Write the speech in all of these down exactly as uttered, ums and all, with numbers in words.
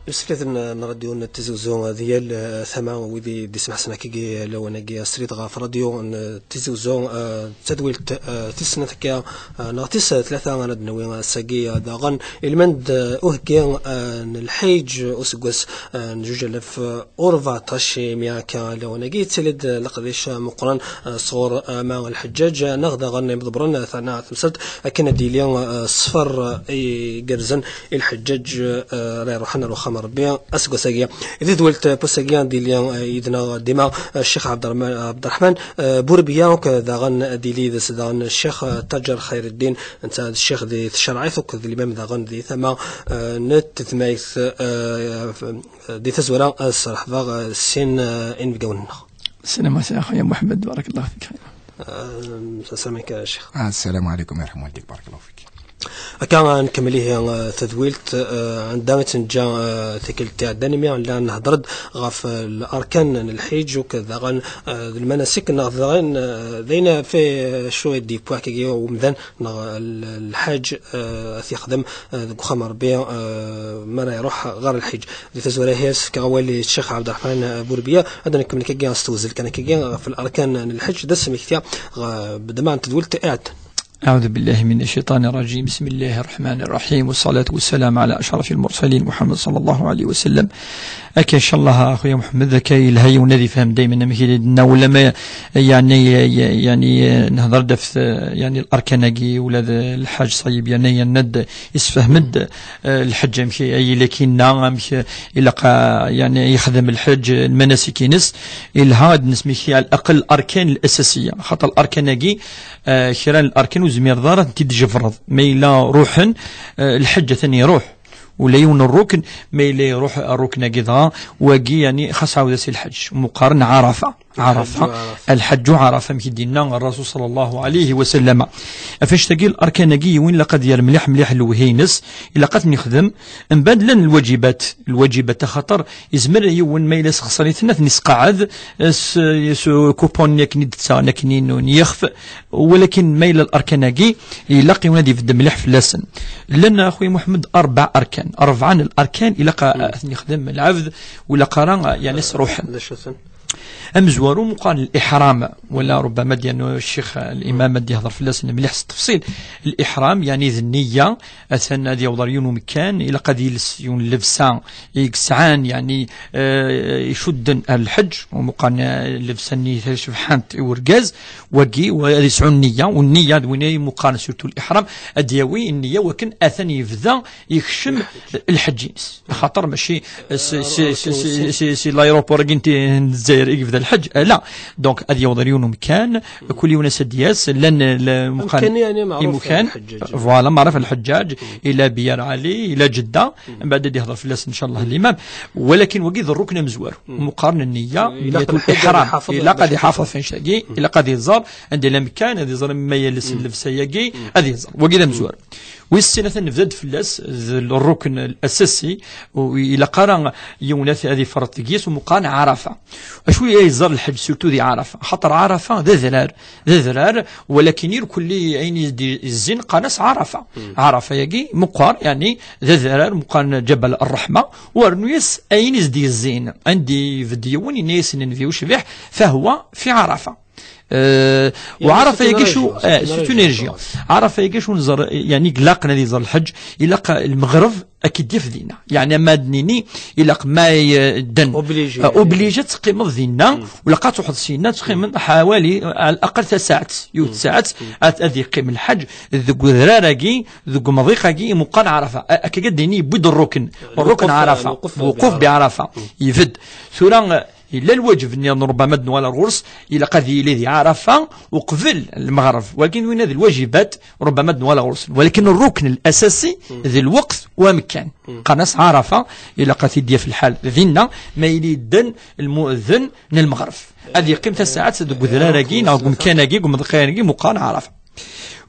Isliden n radyu n Tizi Uzzu di yal, eh, tama, wid i d-ismeḥsen akkagi lawan-agi srid ɣef radyu n Tizi Uzzu, eh, tadwilt, eh, tis snat akka, eh, neɣ tis tlata ara d-nawi ass-agi, eh, daɣen ilmend, eh, uheggi, eh, n lḥiǧ useggas, eh, n zuǧ alaf u rbeɛṭac, imi akka lawan-agi yettili-d leqdic meqqren, eh, sɣur, eh, ama lḥeǧǧaǧ, eh, neɣ daɣen imḍebbren, eh, terna temsalt akken ad d-yili, eh, ṣṣfer, eh, igerrzen i lḥeǧǧaǧ, eh, ara iruḥen ar uxxam n Rebbi aseggas-agi. Di tedwilt, eh, n wass-agi ad d-yili, eh, yid-neɣ dima, eh, Ccix Ɛebderrahman, Ɛebderrahman, eh, Burbiya, akked daɣen ad d-yili yid-s daɣen Ccix, eh, Ṭaǧer Xayreddin, netta d ccix di tcerɛit akked d limam daɣen di tama, eh, n tedmayt, eh, f-, di tazwara ad sreḥbeɣ, eh, sin, eh, inebgawen-nneɣ. Ssalam aleykum a Muḥemmed, barakallahu fik. Eh, ssalam aleykum a Ccix. Assalamu aleykum wa rahmatullahi wa barakatuh. Akka, eh, nkemmel ihi, eh, tadwilt, eh, anda i tt-neǧǧa, eh, tikkelt iɛeddan, imi nella nhedder-d ɣef, eh, larkan n lḥiǧ, akked daɣen, eh, d lmanasik, neɣ daɣen, eh, d ayen fi, eh, cwiya d-yewwi akkagi umdan, neɣ l-, lḥaǧ, eh, ad t-yexdem, eh, deg uxxam n Rebbi, eh, mi ara iruḥ ɣer lḥiǧ. Di tazwara ihi, ad s-fkeɣ awal i Ccix Ɛebderreḥman, eh, Burbiya, ad nkemmel akkagi s tewzel kan akkagi ɣef larkan n lḥiǧ, d asmekti, ɣ-, bedma n tedwilt iɛeddan. أعوذ بالله من الشيطان الرجيم. بسم الله الرحمن الرحيم. والصلاة والسلام على أشرف المرسلين محمد صلى الله عليه وسلم. Akka, inchallah, a xuya Muḥemmed, akka yelha yiwen ad ifhem daymen amek i d-nenna, wala ma, yani, yani, nehder-d ɣef, yani, larkan-agi, wala d lḥaǧ ṣayyib, yani, yenna-d, isefhem-d, eh, lḥeǧ amek ay ilak inna, amek ilaq, eh, yani, yexdem lḥeǧ, lmanasik-ines, ilha ad nesmekti ɛal aqal larkan al-asasiya, xaṭer larkan-agi, eh, kra n larkan ur zmireḍ ara ad tent-id-tjebreḍ. Ma yella ruḥen, eh, lḥeǧ atan iruḥ. Ula yiwen n rrukn, ma yella iruḥ rrukn-agi dɣa, wagi, yani, xas ɛawed-as i lḥeǧ. Muqaren Ɛarafa. Ɛarafa. Ɛarafa. Lḥeǧ Ɛarafa, amek i d-yenna Rrasul ṣalla Llahu ɛalayhi wa sallam. Ɣef annect-agi, larkan-agi, yiwen ilaq ad yerr mliḥ, mliḥ lewhi-ines, ilaq ad ten-yexdem. Mbeɛd llan lwaǧibat. Lwaǧibat, axaṭer yezmer yiwen ma yella sexṣer-iten, ad ten-isqeɛɛed, eh, s, s ukupun-nni akken i d-ttaɣen akken i n-, n yixef, walakin ma yella larkan-agi, ilaq yiwen ad ibedd mliḥ fell-asen. Llan, a xuya Muḥemmed, rebɛa arkan. Rebɛa n larkan ilaq a, a ten-yexdem lɛebd, ur ilaq ara, a, yani, ad s-ruḥen. D acu-ten? Amezwaru meqqar n liḥram, wala rubbama ad d-yernu ccix, a, limam ad d-yehder fell-asen mliḥ s ttefṣil. Liḥram, yani, d nniya, atan ad yaweḍ ar yiwen umekkan, ilaq ad yels yiwen llebsa i yesɛan, yani, eh, icudden ar lḥeǧ, u meqqar n, eh, llebsa-nni tacebḥant i urgaz, wagi, wa-, ad yesɛu nniya, u nniya d win ay meqqaren surtout liḥram, ad d-yawi nniya wakken atan yebda yekcem lḥeǧ-ines. Axaṭer mačči s, s, s, s, s, si l'aéroport-agi n ti-, n Lezzayer i yebda lḥeǧ, ala. Donc, ad yaweḍ ar yiwen umekkan, kul yiwen as ad d-yas, llan, eh, l-, meqqar amkan, yani, meɛruf imukan, lḥeǧǧaǧ. Voilà, meɛruf lḥeǧǧaǧ, ila Biyar Ali, ila Jedda, mbeɛd ad yehder fell-as, inchallah, limam. Walakin wagi d rrukn amezwaru. Meqqaren nniya, ilaq nniyatul lḥeǧǧaǧ ad iḥram. Iḥafeẓ ilaq ad iḥafeẓ ɣef annect-agi, ilaq ad iẓer anda yella amekkan, ad iẓer ma yales llebsa-agi, ad iẓer. Wagi d amezwaru. Wis sin, atan nebda-d fell-as, d rrukn al-asasi, u ilaq ara yiwen ad, ad iferreṭ deg-s, u meqqaren Ɛarafa. Acu i yeẓẓar lḥeǧ surtout di Ɛarafa? Xaṭer Ɛarafa d adrar, d adrar, walakin irkelli ayen i d-yezzin qqaren-as Ɛarafa. Ɛarafa-yagi meqqar, yani, d adrar, meqqaren Ǧabal Rreḥma, u rnu-yas ayen i s-d-yezzin. Anda ibedd yiwen, yenna-yasen Nnbi ucbiḥ, fahwa fi Ɛarafa. Euh, يعني وعرفة c'est une يقشو، région, c'est آه، une c'est une région. Région. عرفة يقشو نزر، يعني، قلاقنا ذي زر الحج، إلا ق-، المغرب أكيد يفدينا. يعني، أما دنيني، إلا ق-، ما ي-، دن. Obligé. آه، obligé تقيم الذينا، ولا قا تروح السينا، تقيم حوالي، على الأقل ثلاث ساعات، يو ساعات، أت-، أذي قيم الحج، ذو ذراراكي، ذو مضيقاكي، مقان عرفة. آه، أكيد ديني بود الركن. الركن الوقوف، عرفة. الوقوف الوقوف بعرفة. بعرفة. يفد. ثورة، Yella lwaǧeb-nni, rubbama ad nuɣal ar ɣur-s, ilaq ad yili di Ɛarafa uqbel lmeɣreb. Walakin winna d lwajibat, rubbama ad nuɣal ar ɣur-sen. Walakin rrukn l-asasi d lweqt u amekkan. Qqaren-as Ɛarafa, ilaq ad t-id-yaf lḥal dinna, ma yili yedden lmueddin n lmeɣreb. Ad yeqqim tasaɛet deg udrar-agi, neɣ deg umkan-agi, deg umḍiq-agi, meqqar Ɛarafa.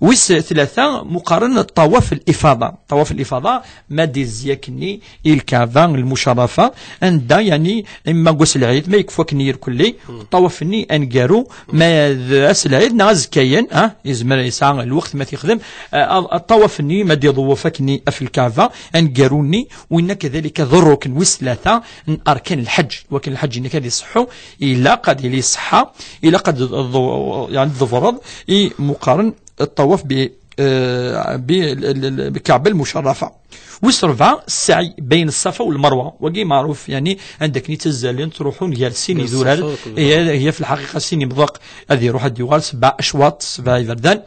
Wis tlata, muqaren ṭṭawaf lifada. Ṭṭawaf lifada, ma d-izzi akkenni i lkaɛba lmucarafa, anda, yani, imma n wass lɛid, ma yekfa akkenni irkelli, ṭṭawaf-nni aneggaru, ma d ass lɛid neɣ azekkayen, ah, yezmer yesɛa lweqt ma t-yexdem, ah, ṭṭawaf-nni ma d-iḍewwef akkenni af lkaɛba, aneggaru-nni, winna kadalika d rrukn wis tlata n arkan lḥeǧǧ. Wakken lḥeǧǧ-nnek ad iṣeḥḥu, ilaq ad yili iṣeḥḥa, ilaq ad d-, d-, yani, tḍefreḍ i muqaren ṭṭawaf bi, eh, bi, l-, l-, l-, lkaɛba lmucarafa. Wis rebɛa, ssaɛi bayen ṣṣafa u lmerwa. Wagi meɛruf, yani, anda akken i ttazzalen, ttruḥun gar sin idurar, ṣṣafa u lmerwa. Ihi, ihi, fi lḥaqiqa, sin imḍeq, ad iruḥ ad d-yuɣal sebɛa acwaṭ, sebɛa iberdan.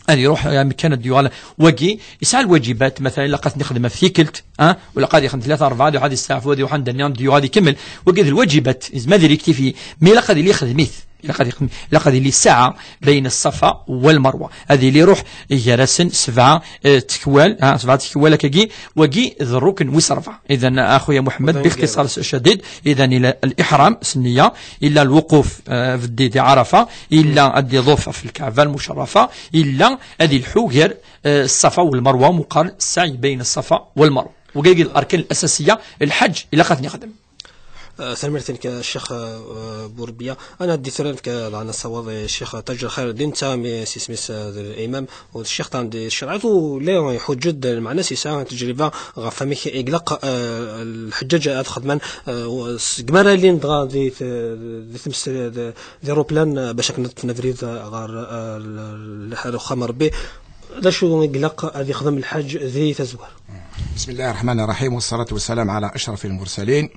Ad iruḥ, eh, amek kan ad d-yuɣal. Wagi, yesɛa lwaǧibat, matala, ilaq ad ten-ixdem ɣef tikkelt, ah, u ilaq ad ixdem tlata, rebɛa, ad iruḥ ad isteɛfu, ad iruḥ anda nniḍen, ad d-yuɣal ikemmel. Wagi d lwaǧibat, yezmer ad rectifier, mais ilaq ad yili ixdem-it. Ilaq ad ixdem, ilaq ad yili ssaɛa bayen ṣṣafa u lmerwa. Ad yili iruḥ gar-asen sebɛa, eh, tikwal, ah, sebɛa tikwal akkagi, wagi d rrukn wis rebɛa. Idan, a xuya Muḥemmed, bixtiṣar cadiḍ, idan ila liḥram s nniya, ila lwuquf, eh, beddi di Ɛarafa, ila ad iḍuf ɣef lkaɛba lmucarafa, ila ad ilḥu gar, eh, ṣṣafa u lmerwa, muqar ssaɛi bayen ṣṣafa u lmerwa. Wagi d larkan lasasiya, lḥeǧǧ ilaq ad ten-ixdem. Eh, tanemmirt-nnek, a Ccix, eh, Burbiya. Ad nɛeddi tura nekk, eh, daɣen ad nessaweḍ i Ccix Taǧ Lxir Ddin, netta mi s isem-is, eh, d limam, u d ccix daɣen di tcerɛit, u la iḥuǧǧ-d, lmeɛna-s yesɛa tajriba ɣef wamek i ilaq, eh, lḥeǧǧaǧ ad xedmen, eh, u seg mi ara llin dɣa di t-, di tmes-, di, di ṛuplan, eh, bac akken ad ṭṭfen abrid, eh, ɣer, eh, l-, l-, l-, uxxam n Ṛebbi. D acu i ilaq ad ixdem lḥaǧ di tazwara? بسم الله الرحمن الرحيم، والصلاة والسلام على أشرف المرسلين.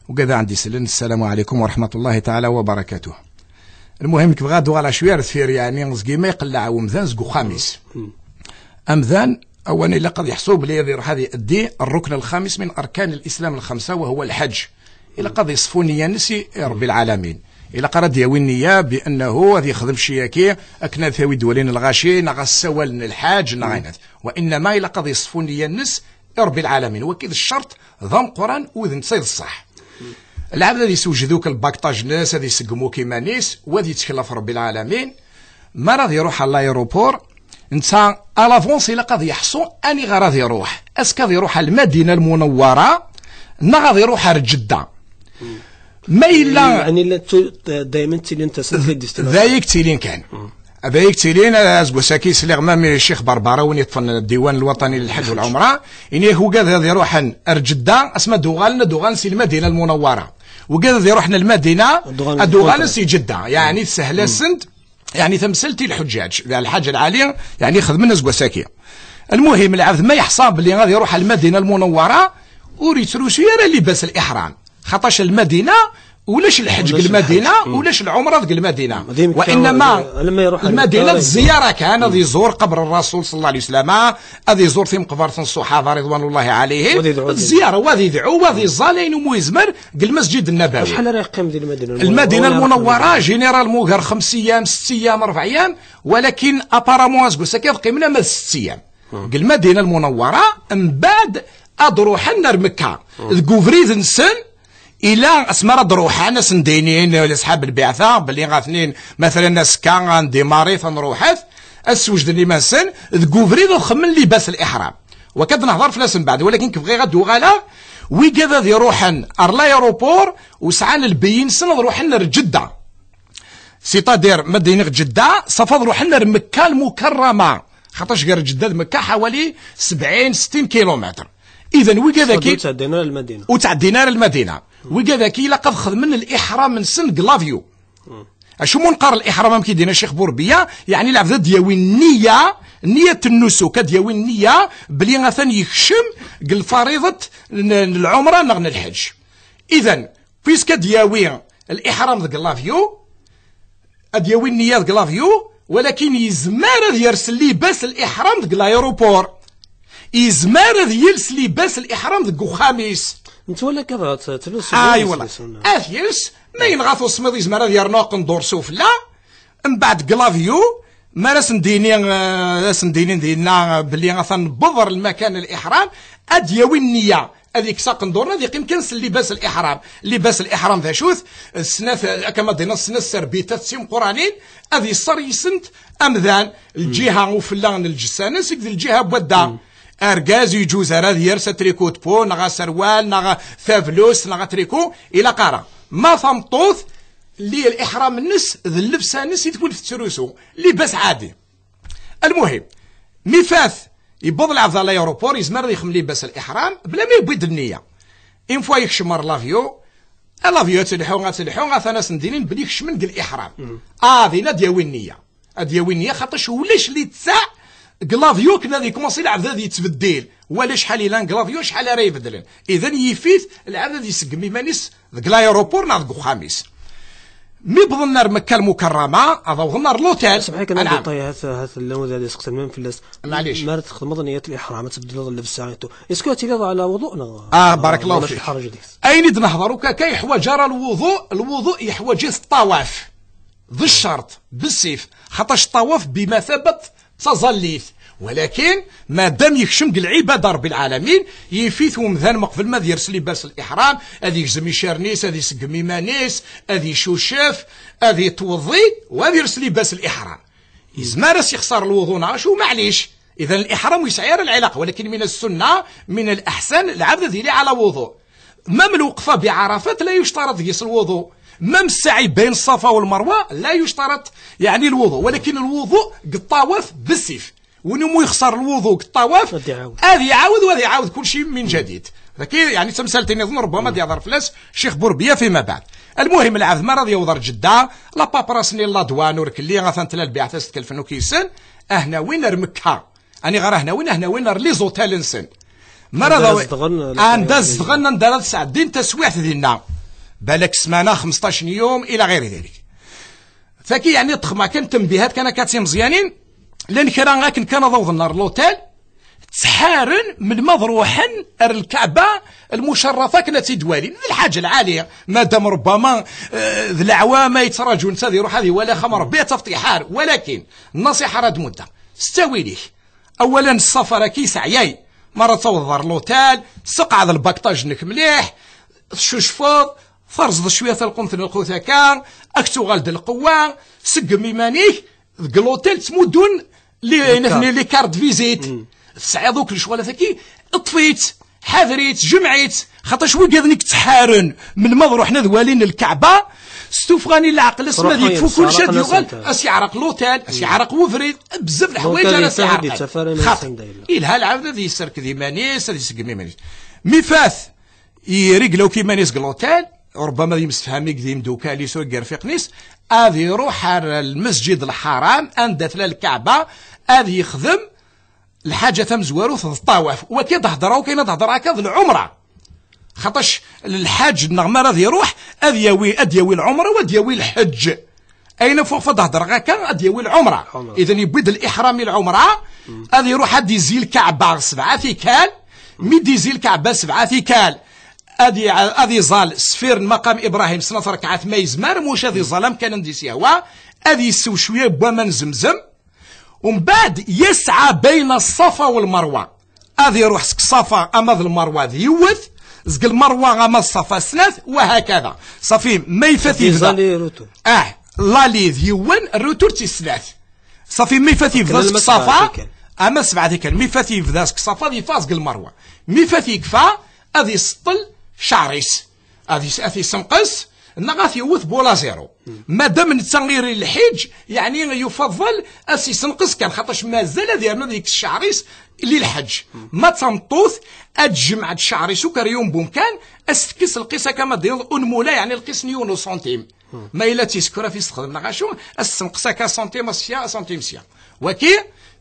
Ugad ɛandi sellen, السلام عليكم ورحمة الله تعالى وبركاته. المهم, nekk bɣiɣ ad uɣaleɣ cwiya ar deffir, yeɛni, seg yimi iqelleɛ umdan seg uxxam-is. Amdan, awan, ilaq ad yeḥṣu belli ad iruḥ ad iaddi الركن الخامس من أركان الإسلام الخمسة، وهو الحج. Ilaq ad yeṣfu nniya-nnes i Ṛebbi lɛalamin. Ilaq ara d-yawi nniya bi annahu ad yexdem cci-agi akken ad t-awi-d walin lɣaci, neɣ ad s-sawalen lḥaǧ, neɣ ayen. Wa innama ilaq ad yeṣfu nniya-nnes i Ṛebbi lɛalamin. Wagi d ccerṭ d ameqqran, u d netta i d ṣṣeḥ. Lɛebd ad yessewjed akk lbakṭaj-nnes, ad iseggem akk iman-is, u ad yettkel ɣef Ṛebbi lɛalamin. Mi ara ad iruḥ ɣer l'aéroport, netta, à l'avance, ilaq ad yeḥṣu aniɣer ad iruḥ. Est-ce que ad iruḥ ɣer Lmadina Lmunawwara, neɣ ad iruḥ ɣer Ǧedda? Ma yella, يعني, la tu-, دائمًا تتلين تسلسل destination. D aya i yettilin kan. D aya i yettilin, aseggas-agi sliɣ ma mi Ccix Barbara, win yeṭṭfen ddiwan lwaṭani lḥeǧ u lɛumra, ini-ak ugad ad iruḥen ar Ǧedda, asmi ad d-uɣalen, ad d-uɣalen si Lmadina Lmunawwara. Ugad ad iruḥen ar Lmadina, ad d-uɣalen si Ǧedda. Yeɛni teshel-asen-d, yeɛni tamsalt i lḥuǧǧaǧ, d lḥaǧ lɛali, yeɛni xedmen aseggas-agi. Lmuhim, lɛebd ma yeḥṣa belli ad iruḥ ar Lmadina Lmunawwara, ur yettrusu ara libas liḥram. Xaṭac Lmadina, ulac lḥeǧ deg Lmadina, ulac lɛumra deg Lmadina. Wa innama Lmadina d zziyara kan, ad iẓur qabr Ṛṛasul ṣalla Llahu ɛalayhi wa sallam, ad iẓur timeqbert n ṣṣuḥaba ridwanullahi ɛalayhim. D zziyara, wa ad idɛu, wa ad iẓẓal ayen umi yezmer deg Lmasǧid Nnabawi. Acḥal ara yeqqim di Lmadina Lmunawwara? Lmadina Lmunawwara, généralement, gar xems ayyam, sett ayyam, rebɛ ayyam, walakin apparemment aseggas-agi ad qqimen ama d sett ayyam. Deg Lmadina Lmunawwara, mbeɛd ad ruḥen ar Mekka. Deg ubrid-nsen, ila asmi ara d-ruḥen, ad sen-d-inin laṣḥab lbiɛta belli atan, matalen, azekka ad ndimarit, ad nruḥet, ad swejden iman-nsen, deg ubrid ad xemmen libas liḥram. Wa akka ad nehḍer fell-asen mbeɛd, walakin nekk bɣiɣ ad d-uɣaleɣ, wigad ad iruḥen ar l'aéroport u sɛan lbiy-nsen ad ruḥen ar Ǧedda. C'est-à-dire, ma d-iniɣ Ǧedda, ṣafi ad ruḥen ar Mekka Lmukarrama. Xaṭac gar Ǧedda d Mekka ḥawali sebɛin, settin kilumitr. Idan, wigad-agi ur ttɛeddin ara Lmadina. Ur ttɛeddin ara Lmadina. Wigad-agi ilaq ad xedmen liḥram-nsen deg l'avion. Acu mu neqqar liḥram, amek i d-yenna Ccix Burbiya? Yeɛni lɛebd ad d-yawi nniya, nniya n nnusuk, ad d-yawi nniya belli atan yekcem deg lfariḍet n, n lɛumra neɣ n lḥeǧ. Idan, puisque ad d-yawi liḥram deg l'avion, ad d-yawi nniya deg l'avion, walakin yezmer ad yers libas liḥram deg l'aéroport. Yezmer ad yels libas liḥram deg uxxam-is. Nettwali akka dɣa tlus. Ay, wala. Ad yels, ma yenɣa-t usemmiḍ, yezmer ad yernu aqendur sufella. Mbeɛd deg l'avion, mi ara sen-d-yini, eh, ad sen-d-yini dinna, eh, belli atan newweḍ ɣer lmakan n liḥram, Ad d-yawi nniya, ad yekkes aqendur, ad yeqqim kan s llibas al-iḥram. Llibas al-iḥram d acu-t? Snat, akka ma d-tenniḍ, snat serbitat d timeqqranin, ad yeṣṣer yis-sent amdan, lǧiha ufella n lǧessa-nnes akked lǧiha n wadda. Argaz yeǧuz ara ad yers atriku de peau, neɣ aserwal, neɣ tablust, neɣ atriku, ilaq ara. Ma tameṭṭut, li-, liḥram-nnes d llebsa-nnes i tewwel tettrusu, llibas ɛadi. Almuhim, mi fat, yewweḍ lɛebd ɣer l'aéroport, yezmer ad yexdem llibas al-iḥram bla ma yewwi-d nniya. Une fois yekcem ɣer l'avion, l'avion ad telḥu, ad telḥu, atan ad sen-d-inin belli kecmen deg liḥram. Ah, din ad d-yawi nniya. Ad d-yawi nniya, xaṭac ulac littseɛ deg l'avion akken ad yekmensi lɛebd ad yettbeddil. Wala acḥal yellan deg l'avion, acḥal ara ibeddlen. Idan yif-it lɛebd ad iseggem iman-is deg l'aéroport neɣ deg uxxam-is. Mi wwḍen ar Mekka Lmukarrama, ad awḍen ar l'hôtel. Semḥ-iyi kan, anɛam. Détail, hat, hat llan wid ad iseqsan même fell-as. Maɛlic. Mi ara txedmeḍ nniya n liḥram, ad tbeddleḍ llebsa et tout. Est-ce que ad tiliḍ ɛla wuḍu neɣ? Ah, barakallahu fik. Lḥerǧ deg-s. Ayen i d-nehḍer akk akka yeḥwaǧ ara lwuḍu, lwuḍu yeḥwaǧ-it ṭṭawaf. D ccerṭ, bessif, xaṭac ṭṭawaf bimataba d taẓallit. Walakin, madam yekcem deg lɛibada Rebbi lɛalamin, yif-it umdan meqbel ma ad yers libas liḥram, ad yegzem icaren-is, ad iseggem iman-is, ad icucef, ad itweḍḍi, u ad yers libas liḥram. Yezmer ad s-yexṣer lwuḍu neɣ acu, maɛlic. Idan liḥram ur yesɛi ara lɛilaqa, walakin min as-sunna, min al-ahsan, lɛebd ad yili ɛla wuḍu. Même lweqfa bi Ɛarafat la yuctarat deg-s lwuḍu. Même ssaɛi bayn Ṣṣafa u Lmerwa la yuctarat, yeɛni, lwuḍu. Walakin lwuḍu deg ṭṭawaf bessif. Win umi yexṣer lwuḍu deg ṭṭawaf, ad iɛawed. Ad iɛawed, u ad iɛawed kulci min jadid. Dagi, yeɛni, d tamsalt-nniḍen, rubbama ad yehḍer fell-as Ccix Burbiya fima baɛd. Almuhim, lɛebd mi ara ad yaweḍ ar Ǧedda, la paperasse-nni, la douane, ur kelli, atan tella lbiɛt ad s-tkelfen akk yes-sen, ahna win ar Mekka. Aniɣer ahna win, ahna win ar les hôtels-nsen. Mi ara anda dawi-, zedɣen, anda zedɣen, anda ara sɛeddin taswiɛt dinna. Balak ssmana, xmesṭac n yum, ila ɣir dalik. Tagi, yeɛni, ṭṭxma kan, tembihat kan akka d timeẓyanin, llan kra akken kan ad awḍen ar l'hôtel, ttḥaren melmi ad ruḥen ar Lkaɛba lmucerrafa akken ad tt-id-walin. D lḥaǧa lɛali, madam rubbama, eh, d leɛwam ay yettraǧun netta ad iruḥ ad iwali axxam n Rebbi, ad tafeḍ iḥar. Walakin, nnasiḥa ara d-muddeɣ, s ttawil-ik, awal-a n ssafar-agi yesseɛyay. Mi ara tawḍeḍ ɣer l'hôtel, sseqɛed lbakṭaj-nnek mliḥ, teccucfeḍ, terẓeḍ cwiya talqumt n lqut akka, ad k-tuɣal d lqewwa, seggem iman-ik, deg l'hôtel ttmuddun li, nitni, les cartes de visite. Tesɛiḍ akk lecɣal-agi, ṭṭef-itt, ḥader-itt, jmeɛ-itt, xaṭac wigad-nni i yettḥaren melmi ad ruḥen ad walin Lkaɛba, s tuffɣa-nni n leɛqel, asmi ad yekfu kullec, ad yuɣal, ad s-yeɛreq l'hôtel, ad s-yeɛreq webrid, bezzaf leḥwayeǧ ara s-yeɛreqen. Xaṭi, ilha lɛebd ad yesserked iman-is, ad iseggem iman-is. Mi fat, irigla akk iman-is deg l'hôtel, rubbama ad yemsefham akked yimdukal-is u akked yirfiqen-is, ad iruḥ ar Lmesǧid Lḥaram, anda tella Lkaɛba, ad yexdem lḥaǧa tamezwarut d ṭṭawaf. Wagi ad hedreɣ, wagi ad hedreɣ akka d lɛumra. Xaṭac lḥaǧ neɣ mi ara ad iruḥ, ad yawi, ad yawi lɛumra u ad yawi lḥeǧ. Ayen ɣef ad hedreɣ akka, ad yawi lɛumra. Ɛumra. Idan yewwi-d liḥram i lɛumra, ad iruḥ ad d-izzi Lkaɛba sebɛa tikal. Mi d-izzi Lkaɛba sebɛa tikal, ad iɛ-, ad iẓal sfir n maqam Ibrahim snat rekɛat ma yezmer, muc ad iẓal amkan anda i s-yehwa, ad yessew cwiya n waman Zemzem. Umbeɛd, yesɛa bayna Ṣṣafa u Lmerwa. Ad iruḥ seg Ṣṣafa ama d Lmerwa d yiwet, seg Lmerwa ama d Ṣṣafa snat, wahakada. Ṣafi, ma ifat yebda. Aller retour. Ah, l'aller d yiwen, retour d tis snat. Ṣafi, ma ifat yebda seg Ṣṣafa, ama d sebɛa tikkal. Ma ifat yebda seg Ṣṣafa, ad yeffeɣ seg Lmerwa. Ma ifat yekfa, ad iseṭṭel cceɛr-is. Ad is-, ad t-isenqes, neɣ ad t-yewwet bula zéro. Madam netta iri lḥiǧ, yeɛni yufaḍel ad s-isenqes kan, xaṭac mazal ad yernu ad yekkes cceɛr-is li lḥeǧ. Ma d tameṭṭut, ad tjemɛed cceɛr-is akk ar yiwen bumkan, ad s-tekkes lqis akka ma d-yenneḍ unmula, yeɛni lqis n yiwen uṣuntim. Ma yella d tisekraf i s-texdem neɣ acu, ad s-tessenqes akka aṣuntim sya, aṣuntim sya. Waki,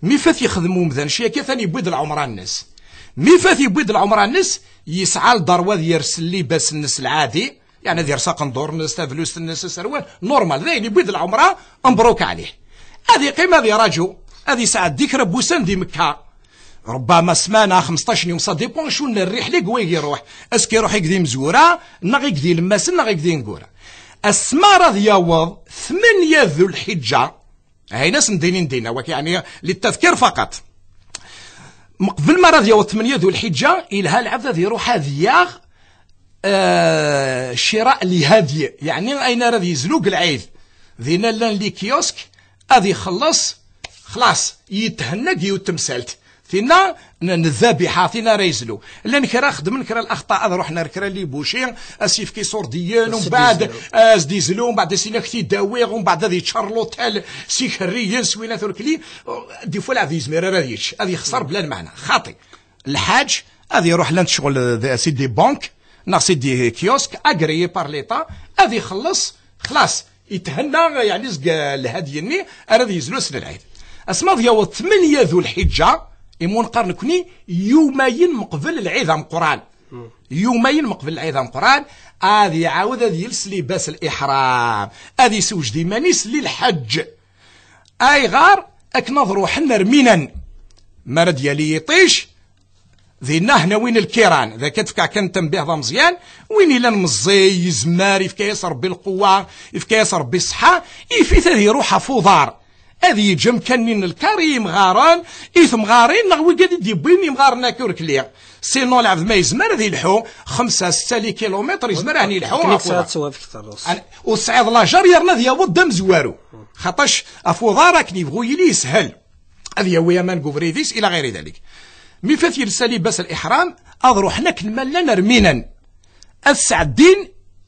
mi fat yexdem umdan cwi akka, atan yewwi-d lɛumra-nnes. Mi fat yewwi-d lɛumra-nnes, yesɛa lderwa ad yers llibas-nnes lɛadi, yeɛni ad yers aqendur-nnes, tablust-nnes, aserwal, normal, d ayen yewwi-d lɛumra, mbruk ɛlih. Ad iqqim, ad iraǧu, ad isɛeddi kra n wussan di Mekka. Rubbama ssmana, xmesṭac n yum, ça dépend acu n rriḥla i yewwi iruḥ. Est-ce que iruḥ i d imezwura, neɣ i d ilemmasen, neɣ i d ineggura? Asmi ara d-yaweḍ tmanya Dhu Lḥiǧǧa, ayen asen-d-inin dinna, waki, yeɛni, littadkir faqat. Meqbel ma ara ad yaweḍ tmenya du lḥiǧǧa, ilha lɛebd ad iruḥ ad yaɣ, eh, cira lhadyi, yeɛni ayen ara ad yezlu deg lɛid. Dinna llan li kiosk, ad ixelleṣ, xlas, yethenna deg yiwet temsalt. Tinna n, n ddabiḥa, tinna ara yezlu. Llan kra xedmen kra laxṭa, ad ruḥen ar kra li buci, as-yefk iṣurdiyen, umbeɛd as-d-izlu, umbeɛd as-in ak-t-id-awiɣ, umbeɛd ad yeččar l'hôtel s ikerriyen, s winat urkli. Des fois lɛebd yezmir ara ad yečč, ad yexṣer bla lmeɛna. Xaṭi. Lḥaǧ ad iruḥ, llant ccɣel d, c'est des banques, neɣ c'est des kiosques agréés par l'État, ad ixelleṣ, xlas, ithenna, yeɛni, seg lhadyi-nni ara ad yezlu ass n lɛid. Asma ad yaweḍ tmenya du lḥiǧǧa, imu neqqar nekni, yumayen meqbel lɛid ameqqran. Yumayen meqbel lɛid ameqqran, ad iɛawed ad yels libas liḥram, ad isewjed iman-is li lḥeǧǧ. Ayɣer? Akken ad ruḥen ar Minan. Mi ara d-yali yiṭij, dinna hna win lkiran, d akka tefka kan tanbiht d ameẓyan, win ilan meẓẓi, yezmer, yefka-yas Ṛebbi lqewwa, yefka-yas Ṛebbi ṣṣeḥḥa, yif-it ad iruḥ ɣef uḍar. Ad yeǧǧ amkan-nni n lkar i yimɣaren, i temɣarin, neɣ wigad i d-yewwin imɣaren-agi urkli. Sinon, lɛebd ma yezmer ad yelḥu xemsa, setta li kilumitr, yezmer ad yelḥu ɣef uḍar. An-, ur tesɛiḍ lajer yerna ad yaweḍ d amezwaru. Xaṭac ɣef uḍar akken yebɣu yili yeshel. Ad yawi aman deg ubrid-is, ila ɣiri dalik. Mi fat yelsa libas liḥram, ad ruḥen akken ma llan ar Minan. Ad sɛeddin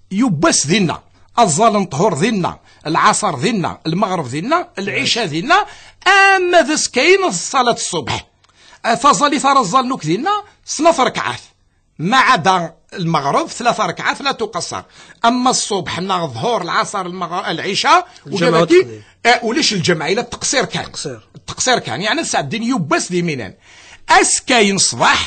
yiwwas dinna. Ad ẓẓalen ṭhur dinna, lɛaṣer dinna, lmeɣreb dinna, lɛica dinna, ama d askayen ṣṣalat ṣṣubḥ. Taẓallit ara ẓẓalen akk dinna, snat rekɛat. Ma ɛada lmeɣreb, tlata rekɛat la tuqaṣṣar. Ama ṣṣubḥ neɣ ḍhur, lɛaṣer, lmeɣ-, lɛica, ulac lǧemɛa, ila teqṣir kan. Teqṣir kan, yeɛni ad sɛeddin yiwwas di Minan. Askayen ṣṣbeḥ,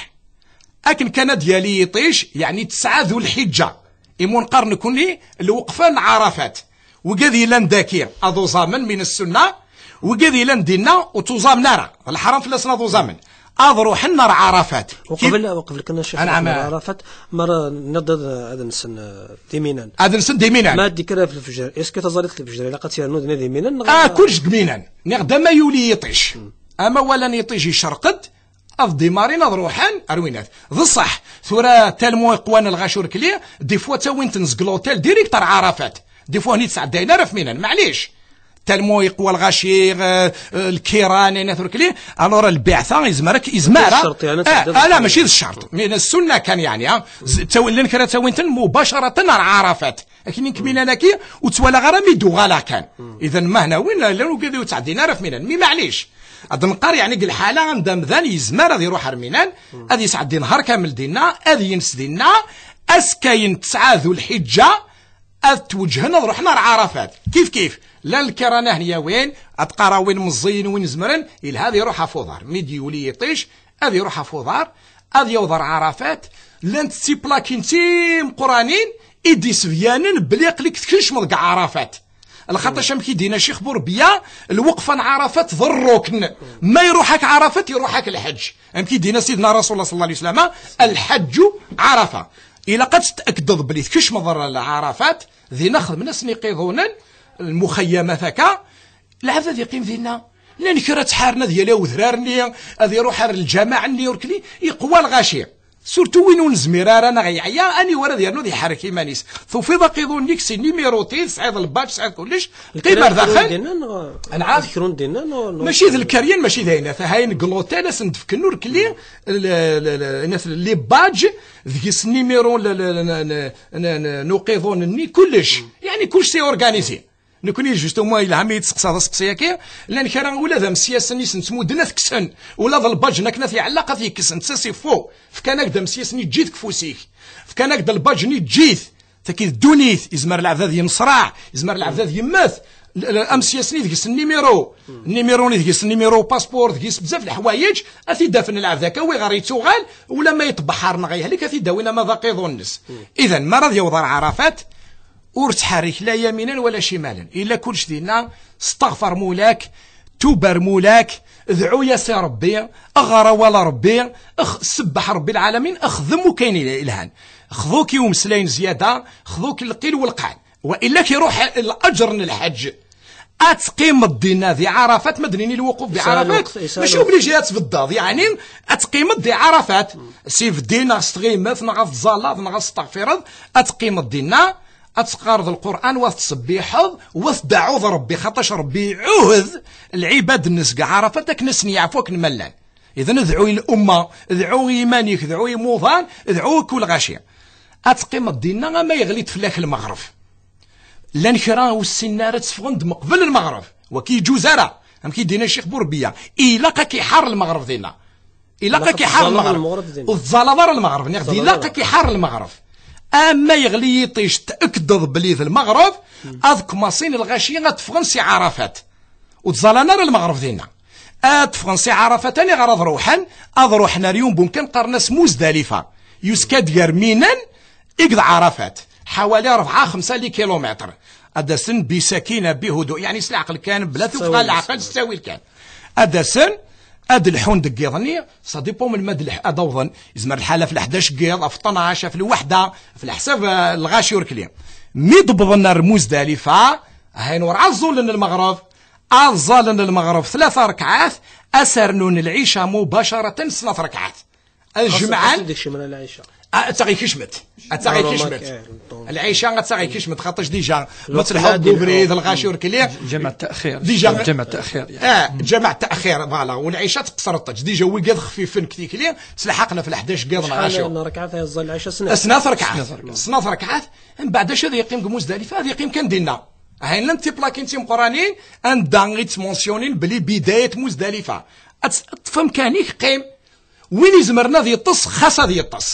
akken kan ad d-yali yiṭij, yeɛni tesɛa du lḥiǧǧa. Imu neqqar nekni lweqfa n Ɛarafat. Wigad yellan daki, ad uẓamen min ssunna, wigad yellan dinna ur ttuẓamen ara, d leḥram fell-asen ad uẓamen. Ad ruḥen ar Ɛarafat. Uqbel, uqbel kan, a Ccix, ad ruḥen ar Ɛarafat, mi ara nniḍ ad, ad nsen, eh, di Minan. Ad nsen di Minan. Ma ad d-ikker ɣef lefjer, est-ce que taẓallit n lefjer ilaq ad tt-yernu dinna di Minan, neɣ? Ah, kullec deg Minan. Niɣ d ama yuli yiṭij. Ama walan yiṭij icerq-d, ad dimarin ad ruḥen ar winat. D ṣṣeḥ, tura talmu iqwan lɣaci urkli, des fois ttawin-ten seg l'hôtel direct ar Ɛarafat. Des fois ur sɛeddayen ara f Minan, maɛlic. Talmu iqwa lɣaci, eh, eh, lkiran, ayen at urkli, alors lbiɛta yezmer ak-, yezmer, ah, ah, la, mačči d ccerṭ. Mais ssunna kan, yeɛni, ah, z-, ttaw-, llan kra ttawin-ten mubacaratan ar Ɛarafat. Akken i nkemmil anaki, ur ttwalaɣ ara mi d-uɣaleɣ kan. Idan, ma hna win, llan ugad ur ttɛeddin ara f Minan. Mi maɛlic, ad neqqar, yeɛni, deg lḥala anda amdan yezmer ad iruḥ ar Minan, ad yesɛeddi nehar kamel dinna, ad yens dinna, askayen tesɛa du lḥiǧǧa, ad tweǧhen ad ruḥen ar Ɛarafat. Kif kif, llan lkiran ahn yawin, ad qqareɣ win meẓẓiyen, win zemren, yelha ad iruḥ ɣef uḍar. Mi d-yuli yiṭij, ad iruḥ ɣef uḍar, ad yaweḍ ar Ɛarafat, llant d tiplakin timeqqranin i d-isebyanen belli aql-ik tkecmeḍ deg Ɛarafat. Lxaṭac amek i d-yenna Ccix Burbiya, lweqfa n Ɛarafat d rrukn. Ma iruḥ-ak Ɛarafat, iruḥ-ak lḥeǧ. Amek i d-yenna Sidna Rasulullah sallallahu alayhi wa sallam, "Lḥeǧǧu Ɛarafa." Ilaq ad tettakdeḍ belli tkecmeḍ ar Ɛarafat, dinna xedmen-asen iqiḍunen, lmuxayyamat akka, lɛebd ad yeqqim dinna. Llan kra ttḥaren ad yali udrar-nni, ad iruḥ ar lǧamaɛ-nni, urkli, iqwa lɣaci. Surtout win ur nezmir ara neɣ yeɛya, aniwer ad yernu ad iḥerrek iman-is? Tufiḍ aqiḍun-nni-k, c'est numéroté, tesɛiḍ lbadge, tesɛiḍ kullec, qqim ar daxel. Nɛam. Mačči d lkaryen, mačči d ayen, ata hayen deg l'hôtel, ad sen-d-fken urkli, l-, l-, l-, les badges, deg-s numéro, l-, l-, n uqiḍun-nni, kullec. Yeɛni kullec c'est organisé. Nekni, justement, yelha mi yi-d-testeqsaḍ asteqsi-agi, llan kra ula d amesyasen i sen-ttmudden ad t-kksen, ula d lbajn akken ad t-iɛelleq ad t-yekkes, netta c'est faux. Fkan-ak-d amesyasen-nni, eǧǧ-it deg ufus-ik. Fkan-ak-d lbajn-nni, eǧǧ-it. Taki d ddunit, yezmer lɛebd ad yenṣreɛ, yezmer lɛebd ad yemmet. L-, l-, amesyasen-nni deg-s nimiru, nimiru-nni deg-s nimiru passeport, deg-s bzaf leḥwayeǧ, ad t-id-afen lɛebd akka, wi ɣer yettuɣal, ula ma yeṭbeḥ ar neɣ yehlek, ad t-id-awin ama d aqiḍun-nnes. Idan, mi ara d-yaweḍ ar Ɛarafat, ur ttḥerrik la yaminan wala cimalen. Illa kullec dinna, steɣfer mulak, tuber mulak, dɛu-yas i Ṛebbi, ɣer awal Ṛebbi, x-, sebbeḥ Ṛebbi lɛalamin, xdem akk ayen yelhan. Xḍu-k i umeslay n zzyada, xḍu-k lqil welqal. Wa illa k-iruḥ laǧer n lḥeǧ. Ad teqqimeḍ dinna di Ɛarafat, ma d-nini lwuquf di Ɛarafat, mačči obligé ad tbeddeḍ, yeɛni ad teqqimeḍ di Ɛarafat. S ibeddi neɣ s tɣimet neɣ ad tẓalleḍ neɣ ad testeɣfireḍ, ad teqqimeḍ dinna, ad teqqareḍ Lqur'an, wa tettṣebbiḥeḍ, wa tdeɛɛuḍ Rebbi, xaṭac Rebbi iɛuhed lɛibad-nnes deg Ɛarafat akken ad sen-yeɛfu akken ma llan. Idan dɛu i lumma, dɛu i yiman-ik, dɛu i imuḍan, dɛu i kul ɣaci. Ad teqqimeḍ dinna ama yeɣli-d fell-ak lmeɣreb. Llan kra ur ssinen ara tteffɣen-d meqbel lmeɣreb. Waki yeǧuz ara. Amek i d-yenna Ccix Burbiya, ilaq ad k-iḥar lmeɣreb dinna. Ilaq ad k-iḥar lmeɣreb. Ur teẓẓalaḍ ara lmeɣreb. Niɣ-d ilaq ad k-iḥar lmeɣreb. Ama yeɣli yiṭij, tأكدeḍ belli d lmeɣreb, ad kmaṣin lɣaci ad ffɣen si Ɛarafat. Ur ttẓalan ara lmeɣreb dinna. Ad ffɣen si Ɛarafat, aniɣer ad ruḥen? Ad ruḥen ar yiwen wemkan qqaren-as Muzdalifa. Yuska-d gar Minan i d Ɛarafat, ḥawali rebɛa xemsa li kilumitr. Ad d-asen bi sakina, bi hudu, yeɛni s leɛqel kan, bla tuffɣa n leɛqel, s ttawil kan. Ad d-asen, ad lḥun deg yiḍ-nni, ça dépend melmi ad lḥ-, ad awḍen. Yezmer lḥal ɣef leḥdac n yiḍ, ɣef ṭnac, ɣef lwaḥda, ɣef leḥsab, eh, lɣaci urkli. Mi d-wwḍen ar Muzdalifa, ahayen werɛad ẓẓulen lmeɣreb, ad ẓẓalen lmeɣreb tlata rekɛat, ad s-rnun lɛica mubacaratan snat rekɛat. Ad jemɛen. Ad taɣ ikecmet. Ad taɣ ikecmet. Lɛica ad taɣ ikecmet, xaṭac dija ma tleḥḥuḍ deg ubrid, lɣaci ur kli. Ǧamaɛ taxir. Dija. Ǧamaɛ taxir, yani. Ah, ǧamaɛ taxir, voilà. U lɛica tqesreḍ-tt. Dija wigad xfifen deg tikli, tlaḥaqen ɣef leḥdac n yiḍ neɣ ɛecra. Snat rekɛat. Snat rekɛat. Mbeɛd acu ad yeqqim deg Muzdalifa? Ad yeqqim kan dinna. Ahayen llant tiplakin timeqqranin anda i ttmunsyonin belli bidayat Muzdalifa. Ad tt-, ṭṭef amkan-ik, qqim. Win izemren ad yeṭṭes, xas ad yeṭṭes.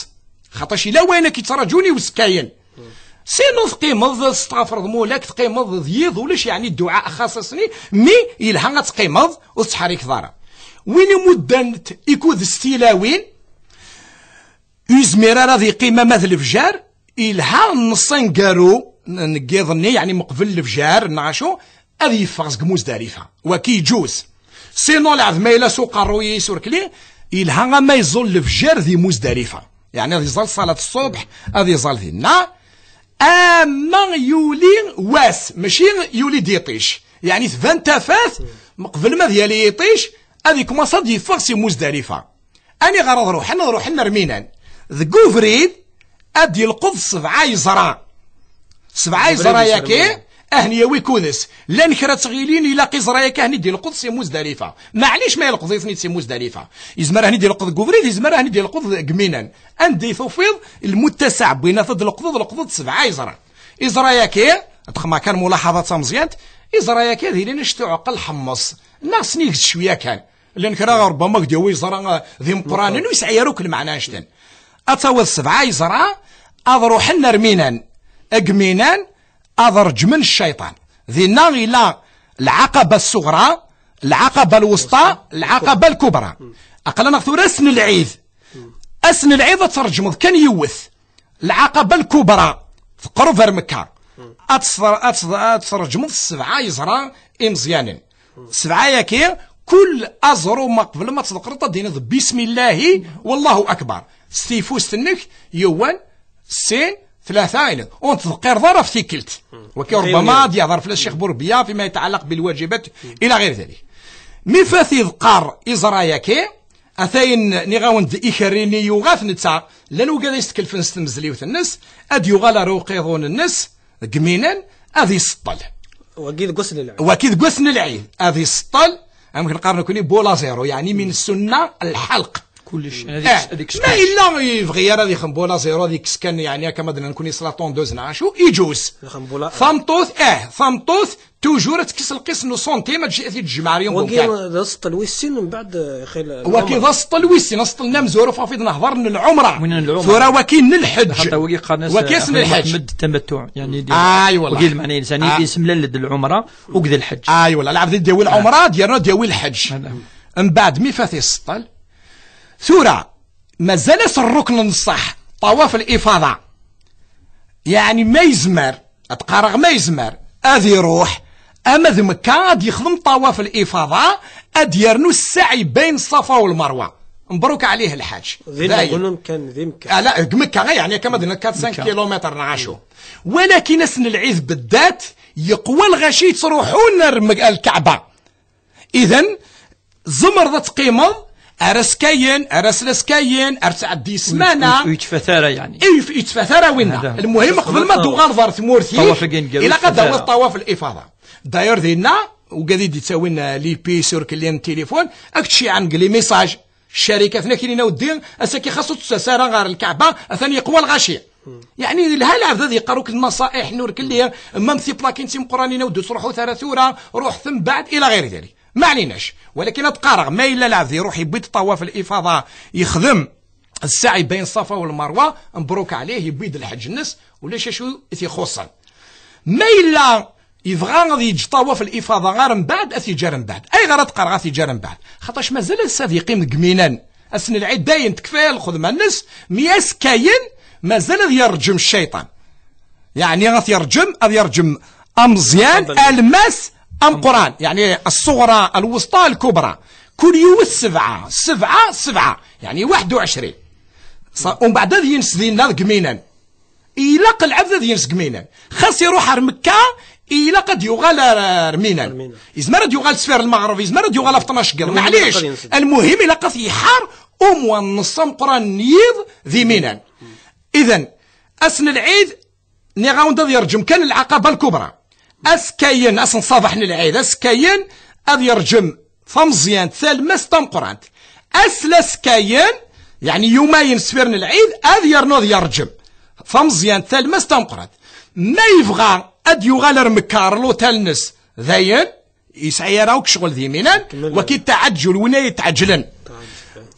Xaṭac ila wayen ak-yettraǧun i uzekkayen. Sinon teqqimeḍ testɣafreḍ mulak, teqqimeḍ d yiḍ, ulac yeɛni dduɛa xaṣaṣni, mi yelha ad teqqimeḍ, ur tettḥerrikeḍ ara. Win imudden ikud s tilawin, ur yezmir ara ad yeqqim ama d lefjer, ilha nneṣ aneggaru n, n yiḍ-nni, yeɛni meqbel lefjer, neɣ acu, ad yeffeɣ seg Muzdalifa. Waki yeǧuz. Sinon, lɛebd ma yella s uqerruy-is urkli, ilha ama yeẓẓul lefjer di Muzdalifa. Yeɛni ad yeẓẓal ṣalat ṣṣubḥ, ad yeẓẓal dinna. Ama yuli wass, mačči yuli-d yiṭij. Yeɛni tban tafat, meqbel ma ad yali yiṭij, ad yekmaṣ ad yeffeɣ si Muzdalifa. Aniɣer ad ruḥen? Ad ruḥen ar Minan. Deg ubrid, ad d-yelqeḍ sebɛa yeẓra. Sebɛa yeẓra yaki, ad ten-yawi kudes. Llan kra ttɣilin ilaq iẓra yaki ad ten-id-yelqeḍ si Muzdalifa. Maɛlic ma yelqeḍ-iten-id si Muzdalifa. Yezmer ad ten-id-yelqeḍ deg ubrid, yezmer ad ten-id-yelqeḍ deg Minan. Anda i tufiḍ lmuttasaɛ n winat ad d-leqḍeḍ, leqḍeḍ sebɛa yeẓra. Iẓra yaki, ad xedmeɣ kan mulaḥaḍa d tameẓyant, iẓra yaki ad ilin actu ɛeqqel ḥemmeṣ. Neɣ snig cwiya kan. Llan kra ɣer rebama ak-d-yawi yeẓra, ah, d imeqqranen, ur yesɛi ara akk lmeɛna anect-en. Ad tawiḍ sebɛa yeẓra, ad ruḥen ar Minan. Deg Minan, ad reǧmen cciṭan. Dinna ila lɛaqaba ṣṣuɣra, lɛaqaba lwesṭa, lɛaqaba lkubra. Aql-aneɣ tura ass n lɛid. Ass n lɛid ad treǧmeḍ kan yiwet. Lɛaqaba lkubra, teqreb ar Mekka. Ad tesfer-, ad tes-, ad tesreǧmeḍ sebɛa yeẓra imeẓyanen. Sebɛa-yaki, kul aẓru ma qbel ma tḍeqqreḍ ad d-tiniḍ bismillahi wallahu akbar. S tyeffust-nnek, yiwen, sin, tlata, iniḍ. Ur tḍeqqireḍ ara ɣef tikkelt. Waki rebama ad yehḍer fell-as Ccix Burbiya fima yetɛallaq bilwajibat ila ɣir dalik. Mi fat iḍeqqar iẓra-yaki, Atayen, nniɣ-awen-d ikerri-nni yuɣ-at netta, llan wigad i s-tkelfen s tmezliwt-nnes, ad yuɣal ar uqiḍun-nnes deg Minan, ad iseṭṭel. Wagi deg wass n lɛid. Wagi deg wass n lɛid, ad iseṭṭel, amek neqqar nekni, bula zéro, yeɛni min sunna lḥelq. Kullec, ad ikes-, ad ikes ma kullec. Yella yebɣi ara ad ixdem bula zéro, ad ikkes kan, yeɛni akka ma d-nenna nekni s la tondeuse neɣ acu, iǧus. Ixdem bula. Tameṭṭut, eh, tameṭṭut, Toujours ad tekkes lqis n uṣuntim, ad t-id-tejmeɛ ar yiwen wagi bumkan. D aseṭṭel wis sin, mbeɛd, eh, xil, wagi d aseṭṭel wis sin, aseṭṭel n amezwaru ɣef i d-nehḍer n lɛumra. Win n lɛumra. Tura wagi n lḥeǧǧ. Xaṭer wagi qqaren-as, wagi eh, ass n lḥeǧǧ. Ahmed tamattu, yani, di-, ah, ay, wallah. Wagi lmeɛna-ines, yani, ah, yessemlal-d lɛumra, akked lḥeǧǧ. Ay, wallah, lɛebd i d-yawi lɛumra, ad yernu ad d-yawi lḥeǧǧ. Mbeɛd mi fat iseṭṭel. Tura, mazal-as rrukn n ṣṣeḥ, ṭawaf l-ifada. Yeɛni ma yezmer, ad qqareɣ ma yezmer, ad iruḥ ama d Mekka, ad yexdem ṭawaf l-ifada, ad yernu ssaɛi bayn Ṣṣafa u Lmerwa. Mbruk ɛlih lḥaǧ. Din aqunun kan di Mekka. Ah, la, deg Mekka, yeɛni akka ma d-nenna quatre cinq kilomètres neɣ acu. Walakin ass n lɛid beddat, yeqwa lɣaci yettruḥun ar Lmeɣ-, ar Lkaɛba. Idan, tzemreḍ ad teqqimeḍ ar askayen, ar aslaskayen, ar tɛeddi ssmana. Ur yettfat ara, yeɛni. Ur yef-, yettfat ara winna. Lmuhim, qbel ma d-tuɣaleḍ ar tmurt-ik, ilaq ad d-tawiḍ ṭawaf l-ifada. D'ailleurs, dinna, ugad i d-ittawin, euh, les puces, irkelli n tilifun, ad k-d-ciɛen deg les messages. Carikat-nni ad k-inin a weddi, ass-agi xas ur d-tettas ara ɣer Lkaɛba, atan yeqwa lɣaci. Yeɛni, yelha lɛebd ad yeqqar akk lnaṣa'iḥ n urkelli, ma am tiplakin d timeqqranin a weddi ur ttruḥut ara tura, ruḥet mbeɛd, ila ɣir dalik. Ma ɛlinac, walakin ad qqareɣ, ma yella lɛebd iruḥ yewwi-d ṭawaf l-ifada, yexdem ssaɛi bayen Ṣṣafa u Lmerwa, mbruk ɛlih, yewwi-d lḥeǧ-nnes, ulac acu i t-ixuṣṣen. Ma yella yebɣa ad yeǧǧ ṭawaf l-ifada ar mbeɛd, ad t-yeǧǧ ar mbeɛd. Ayɣer ad qqareɣ ad t-yeǧǧ ar mbeɛd? Xaṭac mazal ass ad yeqqim deg Minan. Ass n lɛid dayen tekfa lxedma-nnes, mi askayen mazal ad yerǧem cciṭan. Yeɛni ad t-yerǧem, ad yerǧem ameẓyan, alemmas, ameqqran. Yeɛni ṣṣuɣra, lwesṭa, lkubra. Kul yiwet sebɛa, sebɛa, sebɛa. Yeɛni waḥed u ɛecrin. Ṣa-, umbeɛd ad yens dinna deg Minan. Ilaq lɛebd ad yens deg Minan. Xas iruḥ ar Mekka, ilaq ad yuɣal ar, ar Minan. Ar Minan. Yezmer ad yuɣal sfir lmeɣreb, yezmer ad yuɣal ɣef ṭnac n yiḍ. Lmuhim, maɛlic. Ilaq ad yens. Lmuhim, ilaq ad t-yeḥḥar umwan n ṣṣa ameqqran n yiḍ di Minan. Idan, ass n lɛid, nniɣ-awen-d ad yerǧem kan Lɛaqaba Lkubra. Askayen, ass n ṣṣabeḥ n lɛid, askayen ad yerǧem tameẓyant talemmast tameqqrant. Ass laskayen, yeɛni yumayen sfir n lɛid, ad yernu ad yerǧem tameẓyant talemmast tameqqrant. Ma yebɣa ad d-yuɣal ar Mekka, ar lutal-nnes, dayen, yesɛi ara akk ccɣel di Minan, waki taɛǧul, win ay yettɛeǧlen.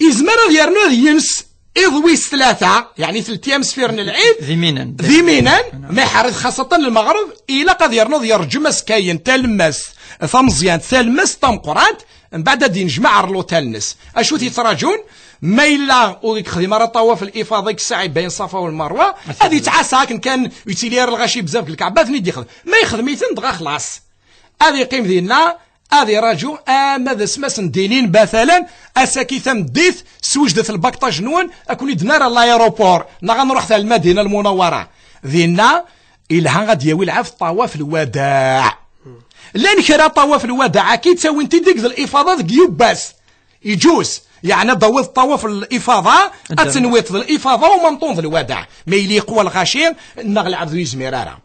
Yezmer ad yernu ad yens iḍ wis tlata, yeɛni teltiyam sfir n lɛid, di Minan. Di Minan, ma iḥerr-it xaṣatan lmeɣreb, ilaq ad yernu ad yerǧem askayen talemmast, tameẓyant, talemmast tameqqrant, mbeɛd ad d-yennejmaɛ ar lutal-nnes. Acu t-yettraǧun? Ma yella ur yexdim ara ṭawaf l-ifada deg ssaɛi bayen Ṣṣafa u Lmerwa, ad yettɛassa akken kan ur yettili ara lɣaci bezzaf deg Lkaɛba, ad ten-id-yexdem. Ma yexdem-iten, dɣa xlaṣ. Ad yeqqim dinna, ad iraǧu ama d asmas n dinin, matalan, ass-agi tameddit, swejdet lbakṭaj-nwen, ad ken-id-nerr ar l'aéroport, neɣ ad nruḥ ar Lmadina Lmunawwara. Dinna, ilha ad d-yawi lɛebd ṭawaf lwadaɛ. Llan kra ṭawaf lwadaɛ-agi ttawin-t-id deg d lifada deg yiwwas. Iǧuz, yeɛni ad d-tawiḍ ṭawaf lifada, ad tenwiḍ d lifada u manṭun d lwadaɛ. Ma yili yeqwa lɣaci, neɣ lɛebd ur yezmir ara.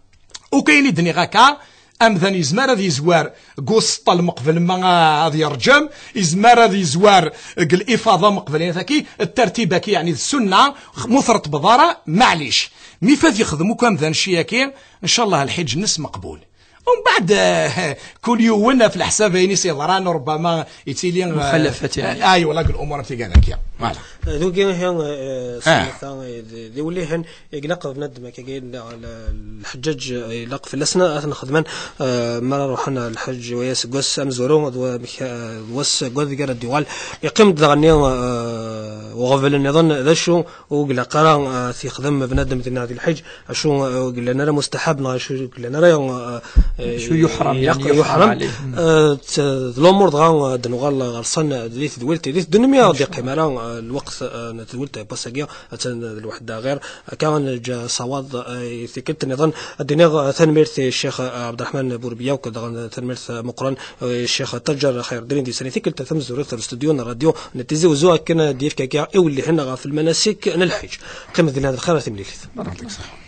Ukayen i d-nniɣ akka, amdan yezmer ad yezwar deg useṭṭel meqbel ma ad yerǧem, yezmer ad yezwar deg lifada meqbel, yeɛni taki, ttartib-agi, yeɛni d ssunna, ma ur treṭṭbeḍ ara, maɛlic. Mi fad yexdem akk amdan cci-agi, ncallah lḥiǧ-nnes meqbul. Umbeɛd, eh, kul yiwen ɣef leḥsab ayen i s-yeḍran, rubbama yettili, eh, muxalafat, yeɛni. Ay, wala deg lumuṛ am tigad-agi. Voilà. Dugi, ihi, eh, sumata, eh, d, d iwellihen, ilaq bnadem akka, lḥeǧǧaǧ, eh, ilaq fell-asen ad ten-xedmen, eh, mi ara ruḥen lḥeǧǧ, waya seg wass amezwaru, d wa-, d wass deg ara d-yuɣal. Yeqqim-d daɣen, eh, uɣbel nniḍen, d acu ur ilaq ara, eh, ad t-yexdem bnadem dinna di lḥeǧǧ, acu, eh, ur yellan ara mustaḥab, neɣ acu ur yellan ara, eh, eh, acu yuḥram, ilaq, yeɛni, yuḥram, yuḥram ɛlih. Eh, d, d lumuṛ dɣa, eh, ad d-nuɣal ɣer-sen, eh, di tedwilt, di tedwilt-nni, ur d-yeqqim ara, eh, lweqt, eh, n tedwilt n wass-agi, attan d lweḥda ɣir, akka ad neǧǧ ṣṣawab, eh, i tikkelt nniḍen. Ad d-iniɣ, eh, tanemmirt i Ccix, eh, Ɛebderreḥman Burbiya, akked daɣen tanemmirt, eh, meqqren, eh, i Ccix Ṭaǧer Xayreddin i d-yeslan i tikkelt tamezwarut ɣer ustudyu n rradyu n Tizi Wezzu, akken ad d-yefk akka iwellihen ɣef lmanasik n lḥiǧ. Qqimet dinna d lxir, ar timlilit. Barakallahu.